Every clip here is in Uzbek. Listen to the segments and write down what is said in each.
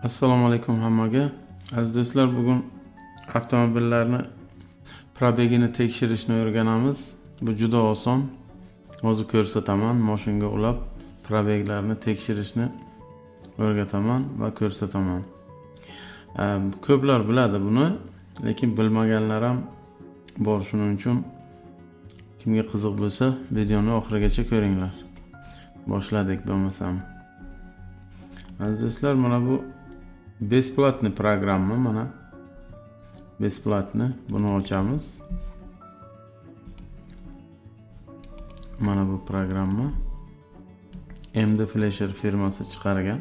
Assalomu alaykum hammaga. Aziz do'stlar, bugun avtomobillarni пробег ini tekshirishni o'rganamiz. Bu juda oson. Hozir ko'rsataman, mashinga ulab пробег larni tekshirishni o'rgataman va ko'rsataman. Ko'plar biladi buni, lekin bilmaganlar ham bor. Shuning uchun kimga qiziq bo'lsa, videoni oxirigacha ko'ringlar. Boshladik bo'lmasam. Aziz do'stlar, mana bu бесплатный programma, mana бесплатный, buni ochamiz. Mana bu programma MD Flasher firmasi chiqargan.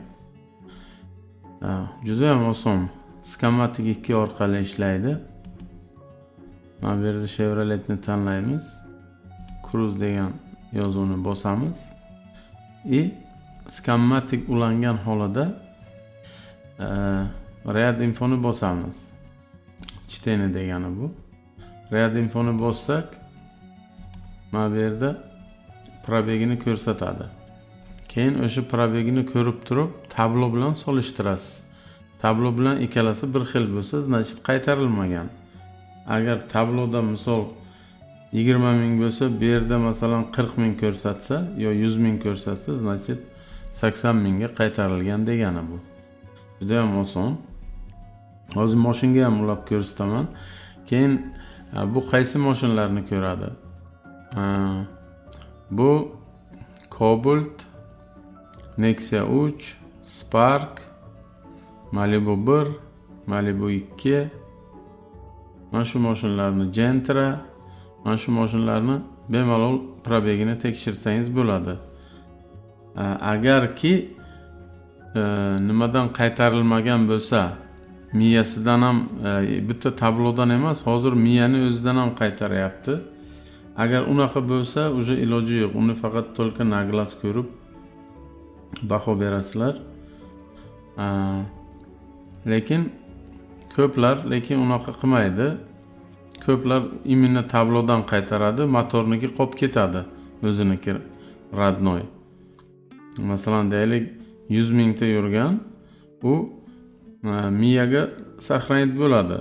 Juda ham oson. Scanmatic 2 orqali ishlaydi. Mana bu yerda Chevroletni tanlaymiz. Cruise degan yozuvni bosamiz. И Scanmatic ulangan holida Read infoni bosamiz. Чтение degani bu. Read infoni bossak, mana bu yerda пробег ini ko'rsatadi. Keyin o'sha пробег ini ko'rib turib, tablo bilan solishtirasiz. Tablo bilan ikkalasi bir xil bo'lsa, значит qaytarilmagan. Agar tabloda misol 20 ming bo'lsa, bu yerda masalan 40 ming ko'rsatsa yo 100 ming ko'rsatsa, значит 80 mingga qaytarilgan degani bu. Juda ham oson. Hozir mashinga ham ulab ko'rsataman. Keyin bu qaysi mashinlarni ko'radi? Bu Cobalt, Nexia 3, Spark, Malibu 1, Malibu 2, mana shu mashinlarni, Gentra, mana shu mashinlarni bemalol пробег ini tekshirsangiz bo'ladi. Agarki nimadan qaytarilmagan bo'lsa, miyasidan ham, bitta tablodan emas, hozir miyani o'zidan ham qaytaryapti. Agar unaqa bo'lsa, уже iloji yo'q. Uni faqat только на глаз ko'rib baho berasizlar. Lekin ko'plar lekin unaqa qilmaydi. Ko'plar именно tablodan qaytaradi, motorniki qolib ketadi, o'ziniki родной. Masalan, deylik, 100 mingta yurgan, u miyaga сохранить bo'ladi,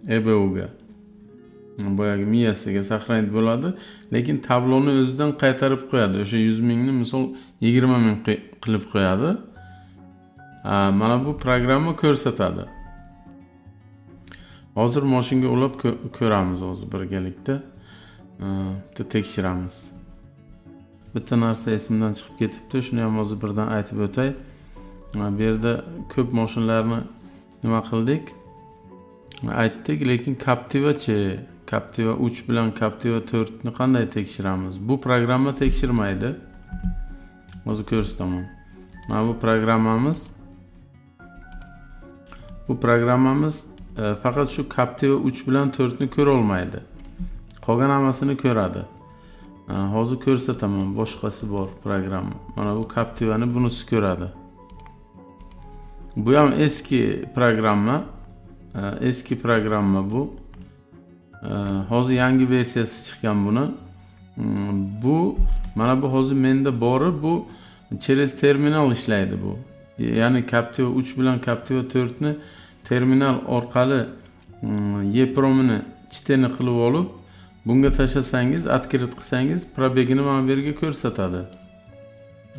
EBUga. Boyagi miyasiga сохранить bo'ladi, lekin tabloni o'zidan qaytarib qo'yadi. O'sha 100 mingni misol 20 ming qilib qo'yadi. Mana bu programma ko'rsatadi. Hozir mashinga ulab ko'ramiz hozir birgalikda. Bitta tekshiramiz. Bitta narsa esimdan chiqib ketibdi, shuni ham hozir birdan aytib o'tay. Bu yerda ko'p mashinlarni nima qildik? Aytdik, lekin Captiva-chi, Captiva 3 bilan Captiva 4 ni qanday tekshiramiz? Bu programma tekshirmaydi. Hozir ko'rsataman. Mana bu programmamiz. Bu programmamiz faqat shu Captiva 3 bilan 4 ni ko'ra olmaydi. Qolgan hammasini ko'radi. Hozir ko'rsataman, boshqasi bor programma. Mana bu Captivani bunisi ko'radi. Bu ham eski programma. Eski programma bu. Hozir yangi versiyasi chiqqan buni. Bu mana bu hozir menda bori, bu через terminal ishlaydi bu. Ya'ni Captiva 3 bilan Captiva 4 ni terminal orqali EEPROMini чтение qilib olib, bunga tashlasangiz, открыть qilsangiz, пробег ini mana bu yerga ko'rsatadi.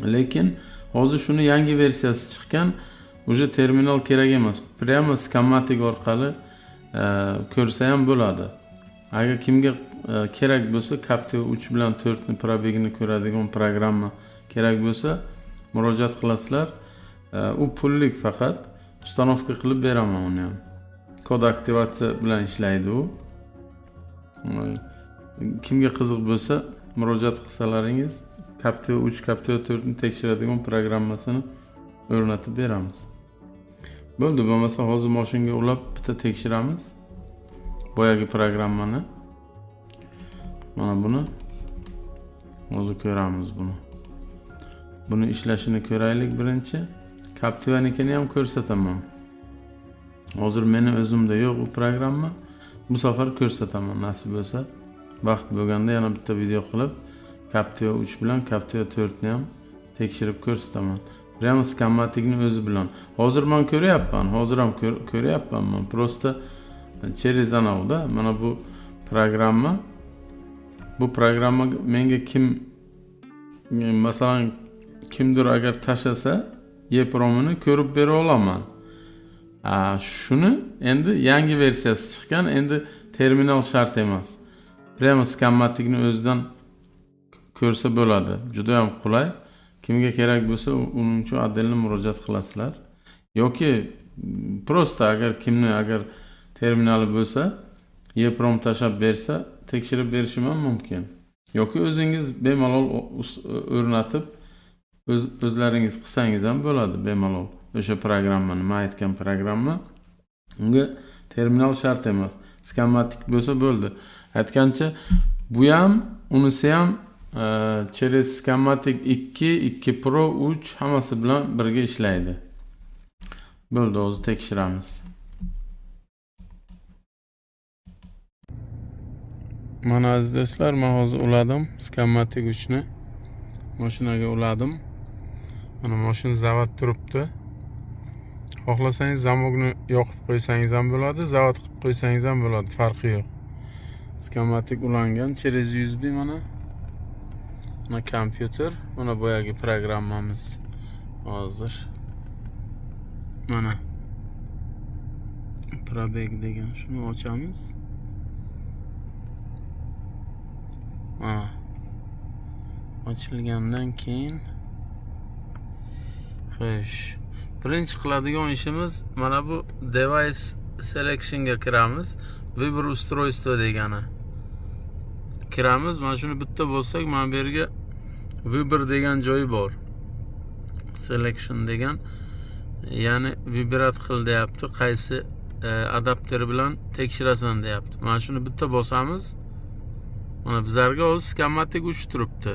Lekin hozir shuni yangi versiyasi chiqqan, уже terminal kerak emas. Прямо Scanmatic orqali ko'rsa ham bo'ladi. Agar kimga kerak bo'lsa, Captiva 3 bilan 4 ni пробег ini ko'radigan programma kerak bo'lsa, murojaat qilasizlar. U pullik, faqat установка qilib beraman uni ham. Kod aktivatsiya bilan ishlaydi u. Kimga qiziq bo'lsa, murojaat qilsalaringiz, Captiva 3, Captiva 4 ni tekshiradigan programmasini o'rnatib beramiz. Bo'ldi, bo'lmasa hozir mashinga ulab bitta tekshiramiz. Boyagi programmani. Mana buni hozir ko'ramiz buni. Buni ishlashini ko'raylik birinchi. Captivanikini ham ko'rsataman. Hozir meni o'zimda yo'q u programma. Bu safar ko'rsataman nasib bo'lsa. Vaqt bo'lganda yana bitta video qilib Captiva 3 bilan Captiva 4 ni ham tekshirib ko'rsataman. Прямо Scanmaticni o'zi bilan. Hozir man ko'ryapman, hozir ham ko'ryapman man. Просто через anavda mana bu programma. Bu programma menga kim, masalan, kimdir agar tashlasa, EEPROMini ko'rib bera olaman. Shuni endi yangi versiyasi chiqqan, endi terminal shart emas. Прямо Scanmaticni o'zidan ko'rsa bo'ladi. Juda ham qulay. Kimga kerak bo'lsa, uning uchun отдельно murojaat qilasizlar. Yoki просто agar kimni agar terminali bo'lsa, EEPROM tashlab bersa, tekshirib berishim ham mumkin. Yoki o'zingiz bemalol o'rnatib, o'zlaringiz qilsangiz ham bo'ladi bemalol. O'sha programmani, men aytgan programma, unga terminal shart emas. Scanmatic bo'lsa bo'ldi. Aytgancha, bu ham, unisi ham через Scanmatic 2, 2 Pro, 3 hammasi bilan birga ishlaydi. Bo'ldi, hozir tekshiramiz. Mana aziz do'stlar, men hozir uladim Scanmatic 3 ni. Mashinaga uladim. Mana mashina zavod turibdi. Xohlasangiz zamokni yoqib qo'ysangiz ham bo'ladi, zavod qilib qo'ysangiz ham bo'ladi, farqi yo'q. Scanmatic ulangan через USB mana. Mana kompyuter, mana boyagi programmamiz hozir. Mana пробег degan, shuni ochamiz. Mana ochilgandan keyin xo'sh, birinchi qiladigan ishimiz mana bu device selectionga kiramiz. Выбор устройства degani. Kiramiz, mana shuni bitta bossak, mana bu yerga выбор degan joyi bor. Selection degan, ya'ni vibrat qil deyapti, qaysi adapter bilan tekshirasan deyapti. Mana shuni bitta bosamiz. Mana bizlarga hozir Scanmatic 3 turibdi.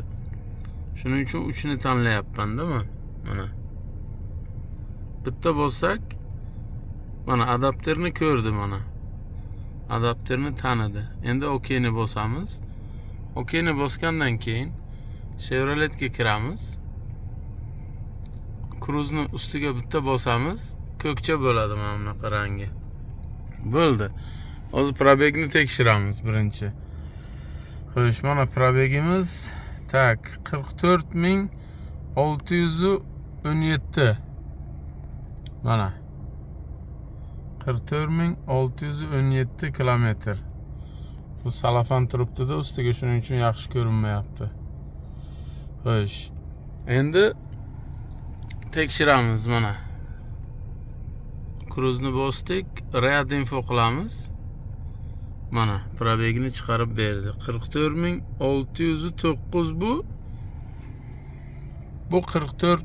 Shuning uchun 3 ni tanlayapman-da men. Mana. Bitta bossak, mana adapterni ko'rdi mana. Adapterni tanidi. Endi OK ni bosamiz. OK ni bosgandan keyin Chevroletga kiramiz. Cruise'ni ustiga bitta bosamiz. Ko'kcha bo'ladi mana bunaqa rangi. Bo'ldi. Hozir пробег ni tekshiramiz birinchi. Xo'sh, mana пробег imiz так 44 617. Mana 44 617 kilometr. Bu salafan turibdi-da ustiga, shuning uchun yaxshi ko'rinmayapti. Xo'sh. Endi tekshiramiz mana. Cruise'ni bosdik, Read info qilamiz. Mana пробег ni chiqarib berdi. 44 609 bu. Bu 44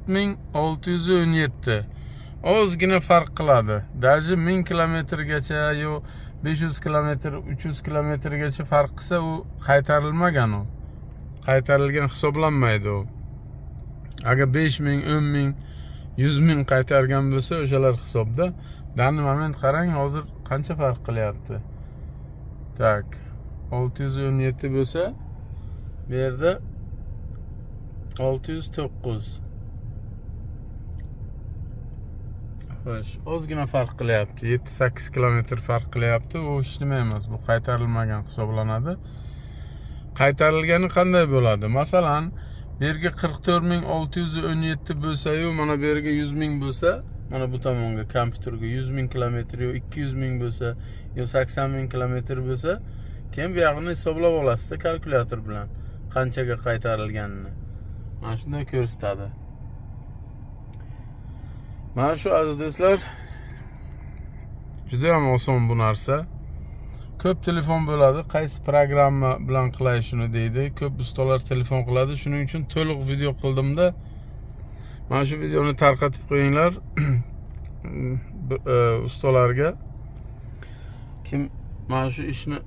617. Ozgina farq qiladi. Даже 1000 kilometrgacha yo 500 kilometr, 300 kilometrgacha farq qilsa, u qaytarilmagan u. Qaytarilgan hisoblanmaydi u. Agar 5000, 10 000, 100 000 qaytargan bo'lsa, o'shalar hisobda. Данный момент qarang, hozir qancha farq qilyapti. Так, 617 bo'lsa, bu yerda 609. Xo'sh, ozgina farq qilyapti. 7-8 kilometr farq qilyapti. U hech nima emas, bu qaytarilmagan hisoblanadi. Qaytarilgani qanday bo'ladi? Masalan, bu yerga 44 617 bo'lsa-yu, mana bu yerga 100 ming bo'lsa, mana bu tomonga kompyuterga 100 ming kilometr yo 200 ming bo'lsa, yo 80 ming kilometr bo'lsa, keyin bu yog'ini hisoblab olasizda kalkulyator bilan qanchaga qaytarilganini. Mana shunday ko'rsatadi. Mana shu aziz do'stlar, juda ham oson bu narsa. Ko'p telefon bo'ladi, qaysi programma bilan qilay shuni deydi. Ko'p ustalar telefon qiladi. Shuning uchun to'liq video qildimda. Mana shu videoni tarqatib qo'yinglar ustalarga. Kim mana shu ishni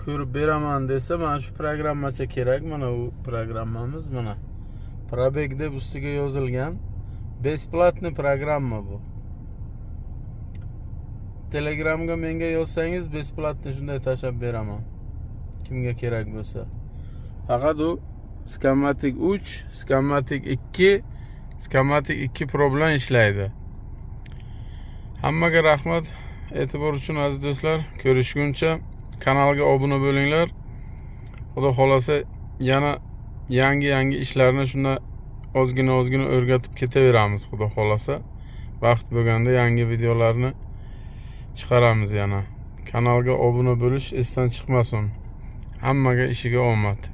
ko'rib beraman desa, mana shu programmacha kerak. Mana u programmamiz mana. Пробег deb ustiga yozilgan. Бесплатный programma bu. Telegramga menga yozsangiz, бесплатный shunday tashlab beraman. Kimga kerak bo'lsa. Faqat u Scanmatic 3, Scanmatic 2 Scanmatik 2 Pro bilan ishlaydi. Hammaga rahmat e'tibor uchun, aziz do'stlar. Ko'rishguncha kanalga obuna bo'linglar. Xudo xolasa yana yangi ishlarni shunda ozgina ozgina o'rgatib ketaveramiz, xudo xolasa. Vaqt bo'lganda yangi videolarni chiqaramiz yana. Kanalga obuna bo'lish esdan chiqmasin. Hammaga ishiga omad.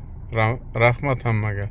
Rahmat hammaga.